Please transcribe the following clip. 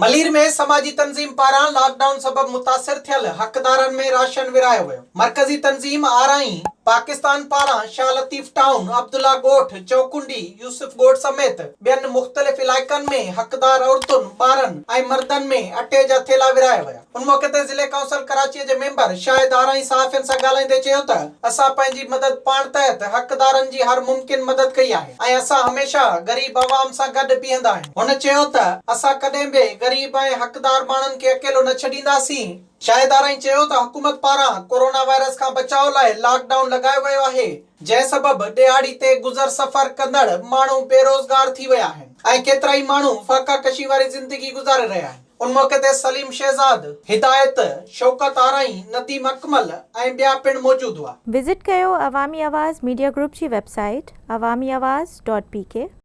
ملير ۾ سماجي تنظيم پاران لاڪ ڊائون سبب متاثر ٿيل حقدارن ۾ راشن ورهايو ويو. مرڪزي تنظيم آرائين پاڪستان پاران شاهه لطيف ٽائون، عبدالله ڳوٺ، چوڪنڊي، يوسف ڳوٺ سميت ٻين مختلف علائقن ۾ حقدار عورتن، ٻارن ۽ مردن ۾ اٽي جا ٿيلها ورهايا ويا. ان موقعي تي ضلعي ڪائونسل ڪراچي جي ميمبر شاهد آرائين صحافين سان ڳالهائيندي چيو ته اسان پنهنجي مدد پاڻ تحت حقدارن جي هر ممڪن مدد ڪئي آهي ۽ اسان هميشه غريب عوام سان گڏ بيهندا آهيون. هن چيو ته اسان ڪڏهن به غريب ۽ حقدار ماڻهن کي اڪيلو نه ڇڏينداسين. شاهد آرائين چيو ته حڪومت پاران ڪورونا وائرس کان بچاء لاء لاڪ ڊائون لڳايو ويو آهي جنهن سبب ڏهاڙي تي گذر سفر ڪندڙ ماڻهو بيروزگار ٿي ويا آهن ۽ ڪيترائي ماڻهو فاقا ڪشي واري زندگي گذاري رهيا آهن. ان موقعي تي سليم شهزاد، هدايت، شوڪت آرائين، نديم اڪمل ۽ ٻيا پڻ موجود هئا. وزٽ ڪيو عوامي آواز ميڊيا گروپ جي website Awami Awaz dot P K.